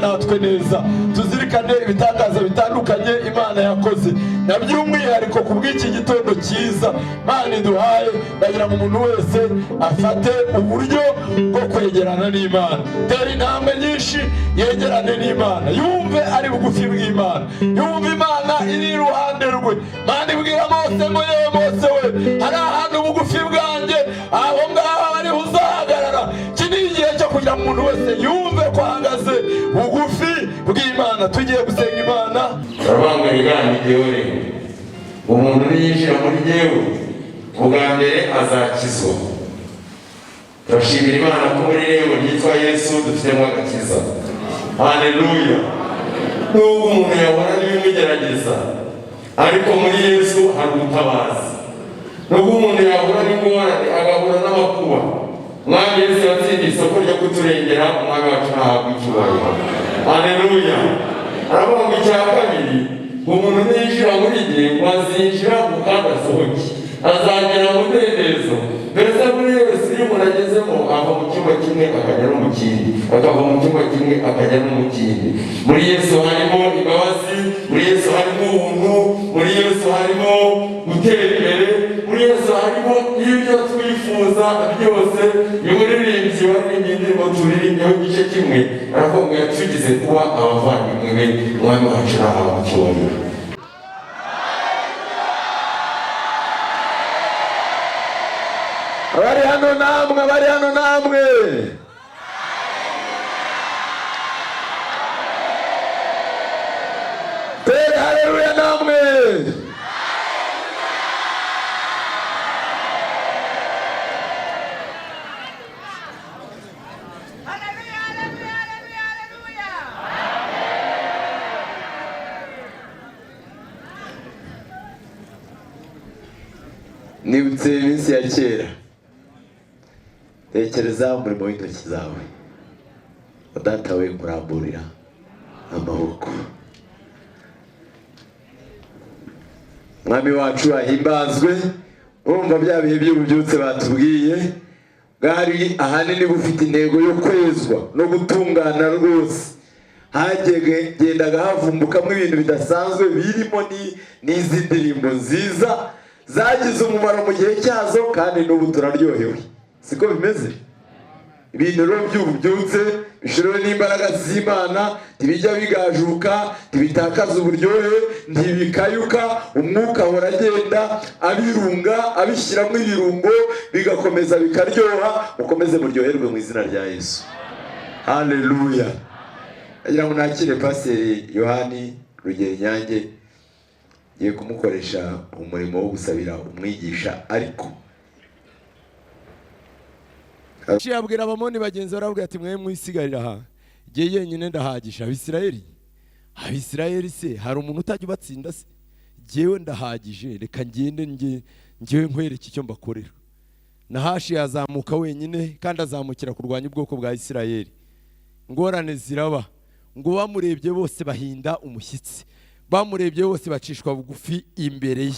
natwe neza. Tuzirikane ibitangaza bitandukanye Imana yakoze, na by'umwihariko ku bw'iki gitondo cyiza Imana iduhaye. Ndagira ngo umuntu wese afate uburyo bwo kwegerana n'Imana, tera intambwe nyinshi yegerane n'Imana, yumve ari bugufi bw'Imana, yumve Imana iri iruhande rwe. Imana ibwira Mose ngo: "Yewe Mose we, hari ahantu bugufi bwanjye, aho ngaho ariho uzahagarara." Iki ni igihe cyo kugira ngo umuntu wese yumve ko ahagaze bugufi bw'Imana. Tugiye gusenga Imana. Baravuga ngo ni jyewe rero, umuntu niyinjira muri jyewe ubwa mbere azakizwa. Turashimira Imana ko muri rero ryitwa Yesu dufitemo agakiza. Haleluya! Nubwo umuntu yahora n'ibimugerageza, ariko muri Yesu hari ubutabazi. Nubwo umuntu yahura n'ingorane, agahura n'amakuba, Umwami Yesu yatsindiye isoko ryo kuturengera. Umwami wacu ntahabwa icyubahiro. Haleluya! Aravuga ngo icya kabiri, umuntu niyinjira muri jye ngo azinjira mu kandi asohoke, azagera mu mudendezo. Mbese muri Yesu iyo umuntu agezemo, ava mu cyumba kimwe akajya no mu kindi, akava mu cyumba kimwe akajya no mu kindi. Muri Yesu harimo imbabazi, muri Yesu harimo ubuntu, muri Yesu harimo gutera imbere, muri Yesu harimo ibyo twifuza byose. Uyu muririmbyi waririmbye indirimbo turirimbyeho igice kimwe aravuga ngo yatugize kuba abavandimwe be. Umwami wacu nahabwa icyubahiro. Abari hano namwe, abari hano namwe, tere haleluya namwe. Haleluya, haleluya, haleluya, haleluya. Nibutse iminsi ya kera, tekereza umurimo w'intoki zawe. Data we, nkuramburira amaboko. Mwami wacu ahimbazwe. Urumva bya bihe by'ububyutse batubwiye bwari ahanini bufite intego yo kwezwa no gutungana rwose. Hagendaga havumbukamo ibintu bidasanzwe, birimo n'izi ndirimbo nziza zagize umumaro mu gihe cyazo, kandi n'ubu turaryohewe. Siko bimeze? Ibintu rero by'ububyutse bishorewe n'imbaraga z'Imana ntibijya bigajuka, ntibitakaza uburyohe, ntibikayuka. Umwuka ahora agenda abirunga, abishyiramo ibirungo, bigakomeza bikaryoha. Mukomeze muryoherwe mu izina rya Yesu. Haleluya! Agira ngo nakire Pasiteri Yohani Rugero Inyange. Ngiye kumukoresha umurimo wo gusabira umwigisha, ariko yabwira Abamoni bagenzi, barabwira ati: "Mwe mwisigarira aha, jye yenyine ndahagije. Abisirayeli, Abisirayeli se hari umuntu utajya ubatsinda se? Jyewe ndahagije, reka ngende nge njyewe nkwereke icyo mbakorera." Nahashi yazamuka wenyine, kandi azamukira kurwanya ubwoko bwa Isirayeli. Ingorane ziraba, ngo bamurebye bose bahinda umushyitsi, bamurebye bose bacishwa bugufi imbere ye,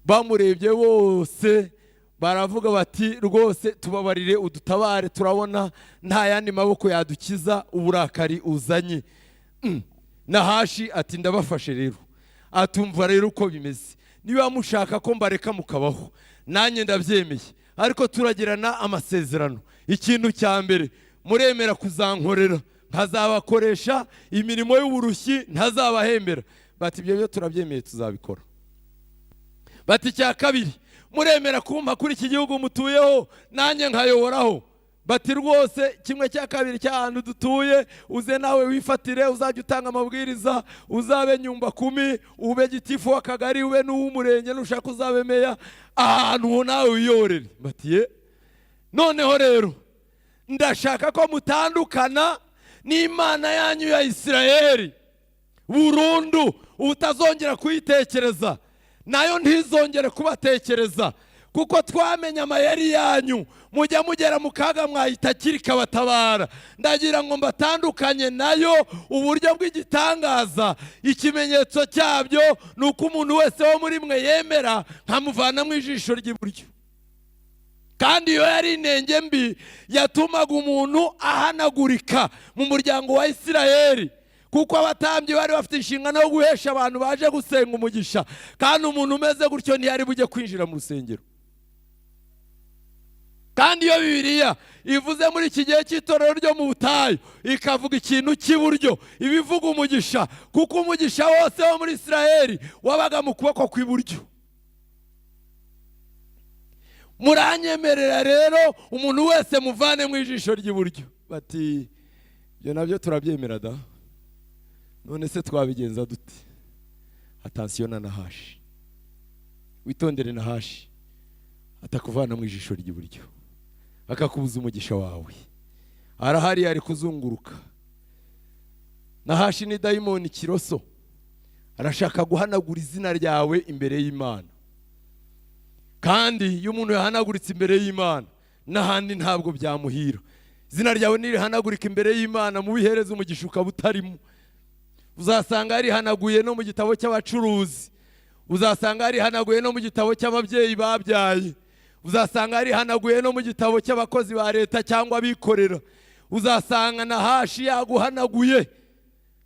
bamurebye bose baravuga bati: "Rwose tubabarire, udutabare, turabona nta yandi maboko yadukiza uburakari uzanye." Nahashi ati: "Ndabafashe rero." Atumva rero uko bimeze, niba mushaka ko mbareka mukabaho, nanjye ndabyemeye, ariko turagirana amasezerano. Ikintu cya mbere, muremera kuzankorera, nkazabakoresha imirimo y'uburushyi, ntazabahembera? Bati: "Ibyo byo turabyemeye, tuzabikora." Bati: "Icya kabiri, muremera kumpa kuri iki gihugu mutuyeho, nanjye nkayoboraho?" Bati: "Rwose kimwe cya kabiri cy'ahantu dutuye uze nawe wifatire, uzajya utanga amabwiriza, uzabe nyumba kumi, ube gitifu w'akagari, ube n'uw'umurenge, nushaka uzabe meya, ahantu ho nawe wiyorere." Bati: "Ye." "Noneho rero ndashaka ko mutandukana n'Imana yanyu ya Isirayeli burundu, utazongera kuyitekereza, nayo ntizongere kubatekereza, kuko twamenye amayeri yanyu, mujya mugera mu kaga mwayitakira ikabatabara. Ndagira ngo mbatandukanye nayo uburyo bw'igitangaza. Ikimenyetso cyabyo ni uko umuntu wese wo muri mwe yemera nkamuvanamo ijisho ry'iburyo." Kandi iyo yari inenge mbi yatumaga umuntu ahanagurika mu muryango wa Isirayeli, kuko abatambyi bari bafite inshingano yo guhesha abantu baje gusenga umugisha, kandi umuntu umeze gutyo ntiyari bujye kwinjira mu rusengero. Kandi iyo Bibiliya ivuze muri iki gihe cy'itorero ryo mu butayu, ikavuga ikintu cy'iburyo, iba ivuga umugisha, kuko umugisha wose wo muri Isirayeli wabaga mu kuboko kw'iburyo. Muranyemerera rero, umuntu wese muvane mu ijisho ry'iburyo. Bati: "Ibyo nabyo turabyemera da. None se twabigenza dute?" Attention na Nahashi, witondere Nahashi atakuvana mu ijisho ry'iburyo, akakubuza umugisha wawe. Arahari, ari kuzunguruka. Nahashi ni dayimoni kiroso, arashaka guhanagura izina ryawe imbere y'Imana. Kandi iyo umuntu yahanaguritse imbere y'Imana, n'ahandi ntabwo byamuhira. Izina ryawe nirihanagurika imbere y'Imana, mu bihereza umugisha ukaba utarimo, uzasanga yarihanaguye no mu gitabo cy'abacuruzi, uzasanga yarihanaguye no mu gitabo cy'ababyeyi babyaye, uzasanga yarihanaguye no mu gitabo cy'abakozi ba leta cyangwa abikorera. Uzasanga Nahashi yaguhanaguye.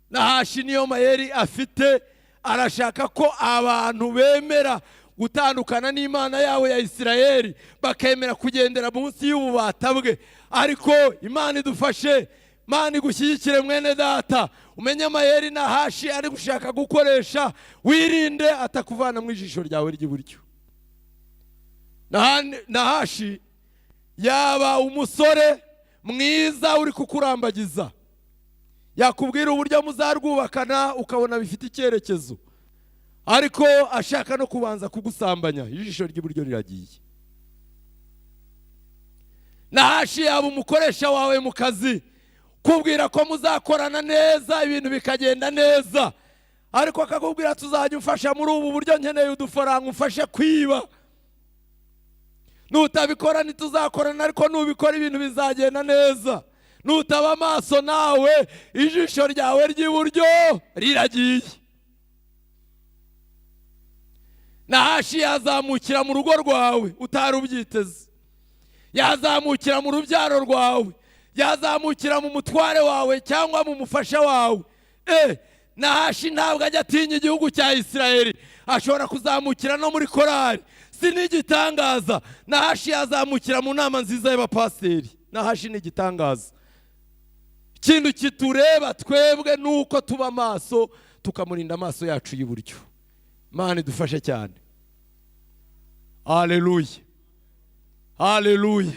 Nahashi niyo mayeri afite, arashaka ko abantu bemera gutandukana n'Imana yabo ya Isirayeli, bakemera kugendera munsi y'ububata bwe. Ariko Imana idufashe, Imana igushyigikire, mwene data, umenye amayeri Nahashi ari gushaka gukoresha, wirinde atakuvana mu ijisho ryawe ry'iburyo. Nahashi yaba umusore mwiza uri kukurambagiza, yakubwira uburyo muzarwubakana, ukabona bifite icyerekezo, ariko ashaka no kubanza kugusambanya. Ijisho ry'iburyo riragiye. Nahashi yaba umukoresha wawe mu kazi, kubwira ko muzakorana neza, ibintu bikagenda neza, ariko akakubwira: "Tuzajya umfasha muri ubu buryo, nkeneye udufaranga, umfashe kwiba. Nutabikora ntituzakorana, ariko nubikora ibintu bizagenda neza." Nutaba amaso nawe, ijisho ryawe ry'iburyo riragiye. Nahashi yazamukira mu rugo rwawe utari ubyiteze, yazamukira mu rubyaro rwawe, yazamukira mu mutware wawe cyangwa mu mufasha wawe. Nahashi ntabwo ajya atinya igihugu cya Isirayeli, ashobora kuzamukira no muri korari, si n'igitangaza. Nahashi yazamukira mu nama nziza y'abapasiteri. Nahashi ni igitangaza. Ikintu kitureba twebwe ni uko tuba amaso, tukamurinda amaso yacu y'iburyo. Imana idufashe cyane. Haleluya, haleluya.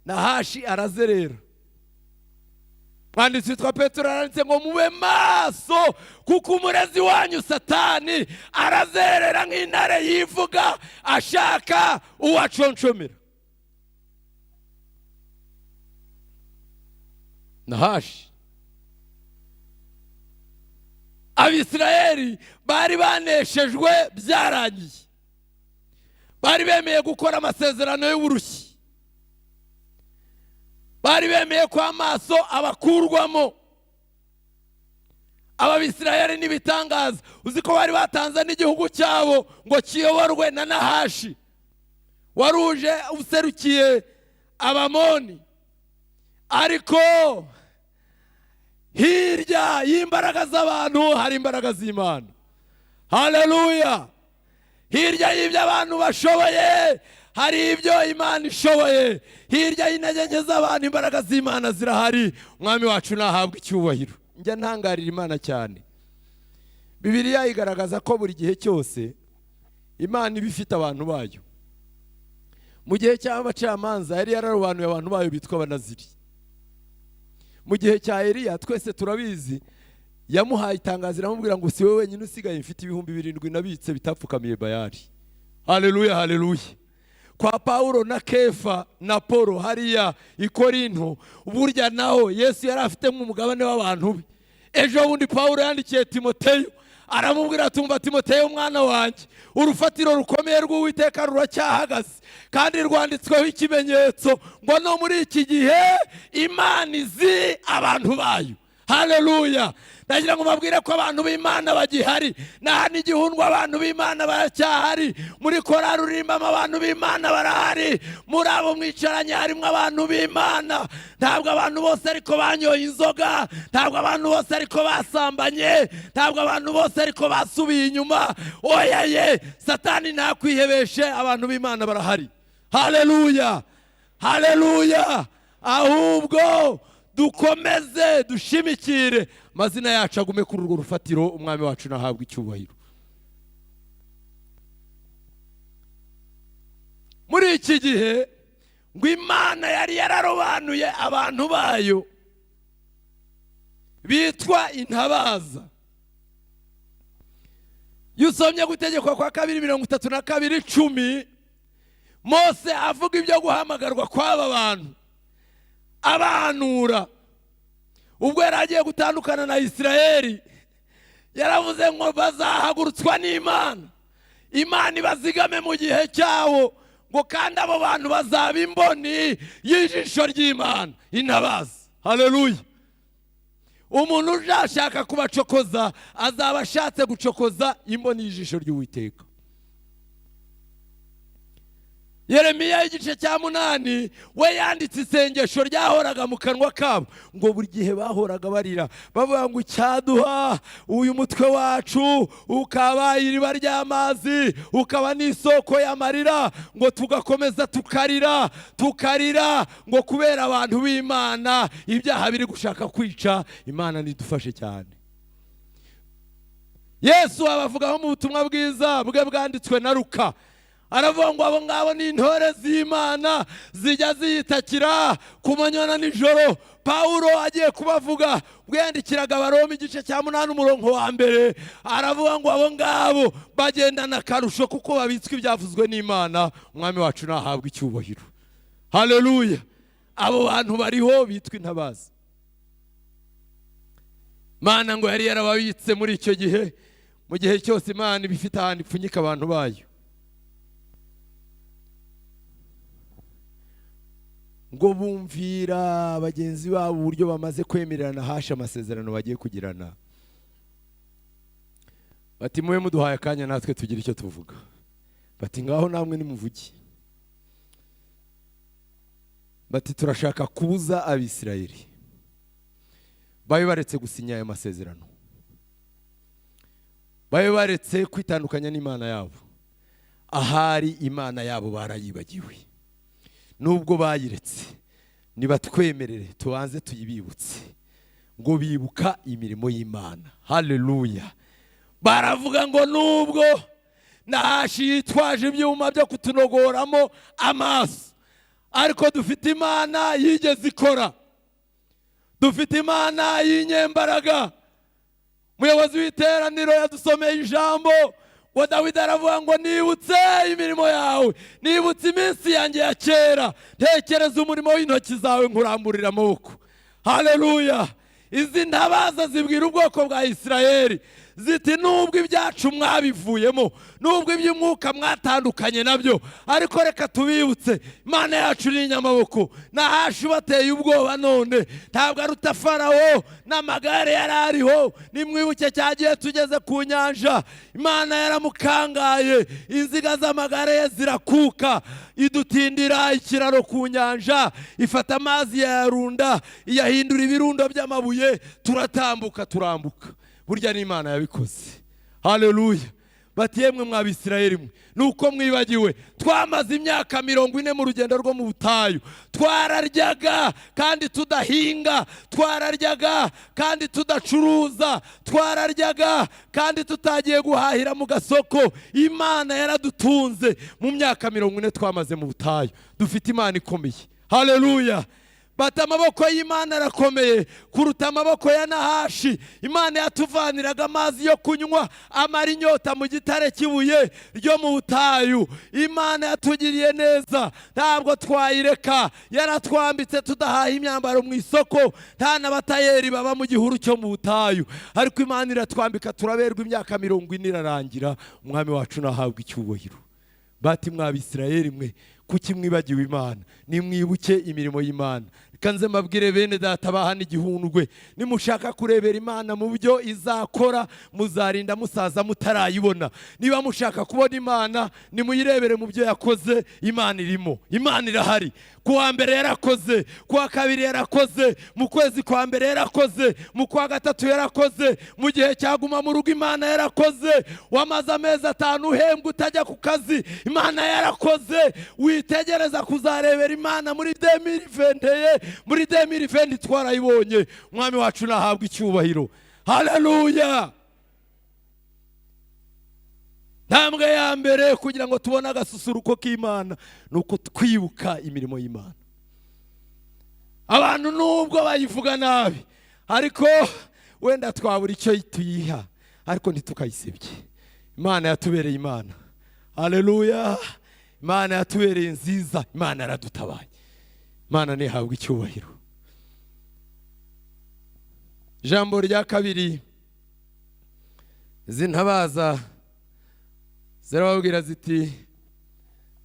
Nahashi arazerera. Mwanditsi witwa Petero aranditse ngo: "Mube maso, kuko umurezi wanyu Satani arazerera nk'intare yivuga, ashaka uwaconshomera." Nahashi, Abisirayeli bari baneshejwe byarangiye, bari bemeye gukora amasezerano y'uburushyi, bari bemeye ko amaso abakurwamo. Aba Bisirayeli n'ibitangaza, uzi ko bari batanze n'igihugu cyabo ngo kiyoborwe na Nahashi wari uje userukiye Abamoni. Ariko hirya y'imbaraga z'abantu hari imbaraga z'Imana. Haleluya! Hirya y'ibyo abantu bashoboye hari ibyo Imana ishoboye. Hirya y'intege nke z'abantu imbaraga z'Imana zirahari. Umwami wacu nahabwa icyubahiro. Njya ntangarira Imana cyane. Bibiliya igaragaza ko buri gihe cyose Imana iba ifite abantu bayo. Mu gihe cy'abacamanza yari yararobanuye abantu bayo bitwa Abanaziri. Mu gihe cya Eliya, twese turabizi, yamuhaye itangazo, iramubwira ngo: "Si wowe wenyine usigaye, mfite 7000 nabitse bitapfukamiye Bayali." Haleluya, haleluya. Kwa Pawulo na Kefa na Polo hariya i Korinto, burya naho Yesu yari afitemo umugabane w'abantu be. Ejo bundi Pawulo yandikiye Timoteyo, aramubwira: "Tumva Timoteyo umwana wanjye, urufatiro rukomeye rw'Uwiteka ruracyahagaze, kandi rwanditsweho ikimenyetso ngo no muri iki gihe Imana izi abantu bayo." Haleluya! Ndagira ngo mbabwire ko abantu b'Imana bagihari. Na hano igihundwa abantu b'Imana baracyahari. Muri korari uririmbamo abantu b'Imana barahari. Muri abo mwicaranye harimo abantu b'Imana. Ntabwo abantu bose ariko banyoye inzoga, ntabwo abantu bose ariko basambanye, ntabwo abantu bose ariko basubiye inyuma. Oya ye, Satani ntakwihebeshe, abantu b'Imana barahari. Haleluya, haleluya. Ahubwo dukomeze dushimikire, amazina yacu agume kuri urwo rufatiro. Umwami wacu nahabwa icyubahiro. Muri iki gihe ngo Imana yari yararobanuye abantu bayo bitwa intabaza. Iyo usomye Gutegekwa kwa Kabiri 32:10, Mose avuga ibyo guhamagarwa kw'aba bantu, abahanura ubwo yari agiye gutandukana na Isirayeli, yaravuze ngo bazahagurutswa n'Imana, Imana ibazigame mu gihe cyawo, ngo kandi abo bantu bazaba imboni y'ijisho ry'Imana, intabaza. Haleluya. Umuntu uzashaka kubacokoza azaba ashatse gucokoza imboni y'ijisho ry'Uwiteka. Yeremiya igice cya 8 we yanditse isengesho ryahoraga mu kanwa kabo, ngo buri gihe bahoraga barira bavuga ngo icyaduha uyu mutwe wacu ukaba iriba ry'amazi, ukaba n'isoko y'amarira, ngo tugakomeza tukarira tukarira, ngo kubera abantu b'Imana ibyaha biri gushaka kwica. Imana nidufashe cyane. Yesu abavugaho mu butumwa bwiza bwe bwanditswe na Luka, aravuga ngo abo ngabo ni intore z'Imana zijya ziyitakira ku manywa na nijoro. Pawulo agiye kubavuga ubwo yandikiraga Abaroma igice cya 8 umurongo wa 1, aravuga ngo abo ngabo bagendana akarusho kuko babitswe ibyavuzwe n'Imana. Umwami wacu nahabwa icyubahiro. Haleluya. Abo bantu bariho bitwa intabaza. Imana ngo yari yarababitse muri icyo gihe. Mu gihe cyose Imana iba ifite ahantu ipfunyika abantu bayo. Ngo bumvira bagenzi babo uburyo bamaze kwemererana hasha amasezerano bagiye kugirana, bati mube muduhaye akanya natwe tugira icyo tuvuga. Bati ngaho namwe nimuvuge. Bati turashaka kubuza Abisirayeli babe baretse gusinya ayo masezerano, babe baretse kwitandukanya n'Imana yabo. Ahari Imana yabo barayibagiwe, nubwo bayiretse nibatwemerere tubanze tuyibibutse. Ngo bibuka imirimo y'Imana. Haleluya. Baravuga ngo nubwo Nahashi yitwaje ibyuma byo kutunogoramo amaso, ariko dufite Imana yigeze ikora, dufite Imana y'inyembaraga. Umuyobozi w'iteraniro yadusomeye ijambo ngo Dawidi aravuga ngo nibutse imirimo yawe, nibutse iminsi yanjye ya kera, ntekereza umurimo w'intoki zawe nkuramburira amaboko. Haleluya. Izi ntabaza zibwira ubwoko bwa Isirayeli ziti nubwo ibyacu mwabivuyemo, nubwo iby'umwuka mwatandukanye nabyo, ariko reka tubibutse Imana yacu ni inyamaboko. Nahashi bateye ubwoba none ntabwo aruta Farawo n'amagare yari ariho. Nimwibuke cyagiye tugeze ku nyanja, Imana yaramukangaye, inziga z'amagare ye zirakuka, idutindira ikiraro ku nyanja, ifata amazi yayarunda iyahindura ibirundo by'amabuye, turatambuka turambuka. Burya ni Imana yabikoze. Haleluya. Bati yemwe mwa Bisirayeli mwe, nuko mwibagiwe twamaze imyaka 40 mu rugendo rwo mu butayu, twararyaga kandi tudahinga, twararyaga kandi tudacuruza, twararyaga kandi tutagiye guhahira mu gasoko. Imana yaradutunze mu myaka 40 twamaze mu butayu. Dufite Imana ikomeye. Haleluya. Bati amaboko y'Imana arakomeye kuruta amaboko ya Nahashi. Imana yatuvaniraga amazi yo kunywa amara inyota mu gitare cy'ibuye ryo mu butayu. Imana yatugiriye neza, ntabwo twayireka. Yaratwambitse tudahaha imyambaro mu isoko, nta n'abatayeri baba mu gihuru cyo mu butayu, ariko Imana iratwambika turaberwa. Imyaka 40 irarangira. Umwami wacu nahabwa icyubahiro. Bati mwa Bisirayeli mwe, Kuki mwibagiwe Imana? Nimwibuke imirimo y'Imana. Reka nze mbabwire bene data bahana igihundwe, nimushaka kurebera Imana mu byo izakora, muzarinda musaza mutarayibona. Niba mushaka kubona Imana, nimuyirebere mu byo yakoze. Imana irimo, Imana irahari. Ku wa mbere yarakoze, ku wa kabiri yarakoze, mu kwezi kwa mbere yarakoze, mu kwa gatatu yarakoze, mu gihe cyaguma mu rugo Imana yarakoze. Wamaze amezi 5 uhembwa utajya ku kazi, Imana yarakoze. Witegereza kuzarebera Imana muri 2021, muri 2020 twarayibonye. Umwami wacu nahabwa icyubahiro. Haleluya. Ntambwe ya mbere kugira ngo tubone agasusuruko k'Imana ni uko twibuka imirimo y'Imana. Abantu nubwo bayivuga nabi, ariko wenda twabura icyo tuyiha, ariko ntitukayisebye. Imana yatubereye Imana. Haleluya. Imana yatubereye nziza, Imana yaradutabaye. Imana ntihabwe icyubahiro. Ijambo rya kabiri, izi ntabaza zirababwira ziti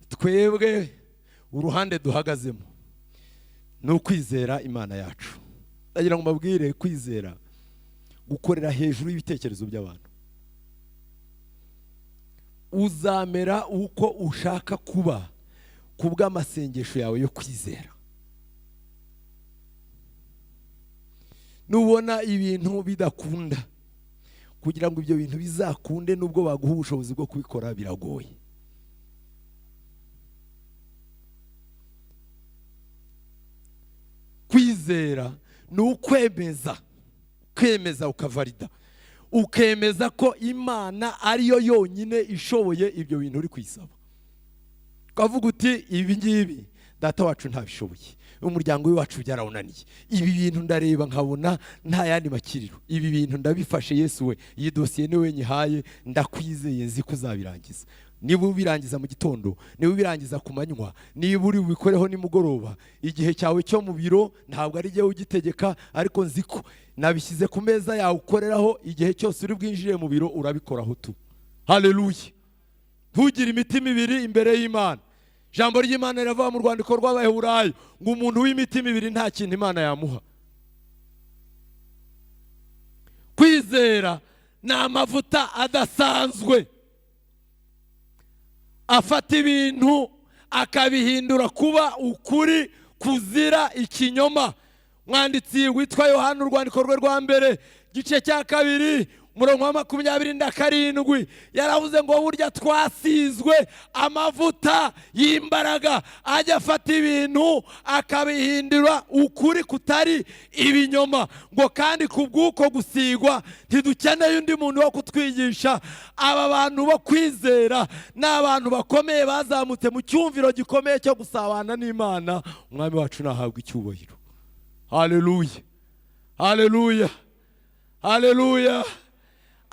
twebwe uruhande duhagazemo ni ukwizera Imana yacu. Ndagira ngo mbabwire, kwizera gukorera hejuru y'ibitekerezo by'abantu. Uzamera uko ushaka kuba kubw'amasengesho yawe yo kwizera. Nubona ibintu bidakunda, kugira ngo ibyo bintu bizakunde nubwo baguha ubushobozi bwo kubikora biragoye. Kwizera ni ukwemeza, kwemeza ukavalida, ukemeza ko Imana ariyo yonyine ishoboye ibyo bintu uri kwisaba. Ukavuga uti ibi ngibi data wacu ntabishoboye, umuryango wacu byarawunaniye, ibi bintu ndareba nkabona nta yandi makiriro, ibi bintu ndabifashe Yesu we, iyi dosiye ni we nyihaye, ndakwizeye nzi ko uzabirangiza. Niba ubirangiza mu gitondo, niba ubirangiza ku manywa, niba uri bubikoreho nimugoroba, igihe cyawe cyo mu biro ntabwo ari jyewe ugitegeka, ariko nzi ko nabishyize ku meza yawe ukoreraho, igihe cyose uri bwinjire mu biro urabikoraho tu. Haleluya. Ntugire imitima ibiri imbere y'Imana. Ijambo ry'Imana riravuga mu rwandiko rw'Abaheburayo ngo umuntu w'imitima ibiri nta kintu Imana yamuha. Kwizera ni amavuta adasanzwe, afata ibintu akabihindura kuba ukuri kuzira ikinyoma. Mwanditsi witwa Yohana, urwandiko rwe rwa mbere gice cya 2 umurongo wa 27, yaravuze ngo burya twasizwe amavuta y'imbaraga, ajya afata ibintu akabihindura ukuri kutari ibinyoma, ngo kandi kubw'uko gusigwa ntidukeneye undi muntu wo kutwigisha. Aba bantu bo kwizera ni abantu bakomeye bazamutse mu cyumviro gikomeye cyo gusabana n'Imana. Umwami wacu nahabwa icyubahiro. Haleluya, haleluya, haleluya.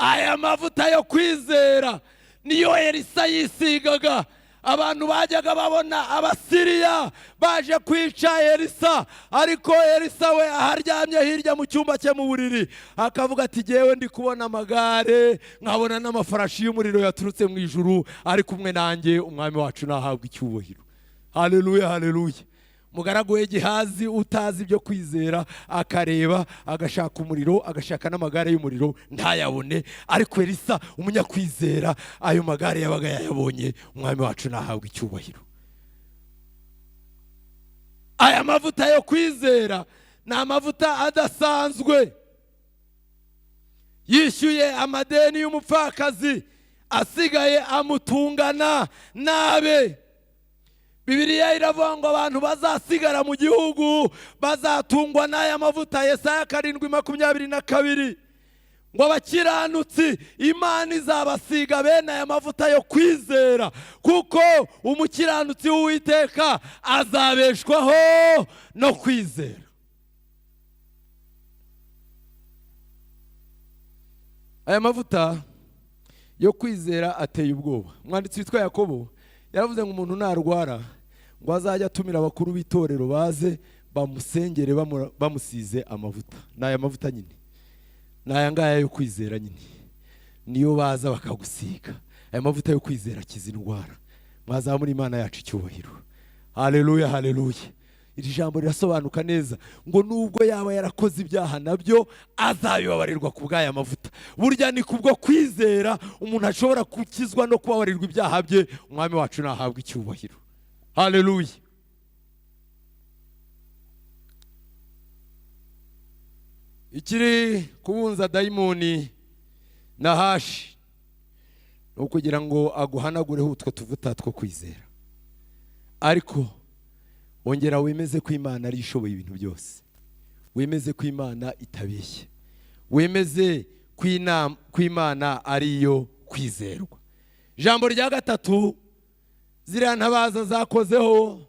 Aya mavuta yo kwizera niyo Elisa yisigaga. Abantu bajyaga babona Abasiriya baje kwica Elisa, ariko Elisa we aharyamye hirya mu cyumba cye mu buriri akavuga ati jyewe ndi kubona amagare, nkabona n'amafarashi y'umuriro yaturutse mu ijuru ari kumwe nanjye. Umwami wacu nahabwa icyubahiro. Haleluya, haleluya. Mugaragu we Gehazi utazi ibyo kwizera akareba agashaka umuriro, agashaka n'amagare y'umuriro ntayabone, ariko Elisa umunyakwizera ayo magare yabaga yayabonye. Umwami wacu nahabwa icyubahiro. Aya mavuta yo kwizera ni amavuta adasanzwe, yishyuye amadeni y'umupfakazi asigaye amutungana nabe. Bibiliya iravuga ngo abantu bazasigara mu gihugu bazatungwa n'aya mavuta. Yesaya 7:22 ngo abakiranutsi Imana izabasiga bene aya mavuta yo kwizera, kuko umukiranutsi w'Uwiteka azabeshwaho no kwizera. Aya mavuta yo kwizera ateye ubwoba. Umwanditsi witwa Yakobo yaravuze ngo umuntu narwara ngo azajya atumira abakuru b'itorero baze bamusengere bamusize amavuta. Ni aya mavuta nyine, ni aya ngaya yo kwizera nyine, niyo baza bakagusiga. Aya mavuta yo kwizera akiza indwara. Mwazamura Imana yacu icyubahiro. Haleluya, haleluya. Iri jambo rirasobanuka neza ngo nubwo yaba yarakoze ibyaha, nabyo azabibabarirwa ku bw'aya mavuta. Burya ni kubwo kwizera umuntu ashobora gukizwa no kubabarirwa ibyaha bye. Umwami wacu nahabwa icyubahiro. Haleluya. Ikiri kubunza dayimoni na hashi ni ukugira ngo aguhanagureho utwo tuvuta two kwizera, ariko wongera wemeze ko Imana ari ishoboye ibintu byose, wemeze ko Imana itabeshya, wemeze ko Imana ari iyo kwizerwa. Ijambo rya gatatu, ziriya ntabaza zakozeho.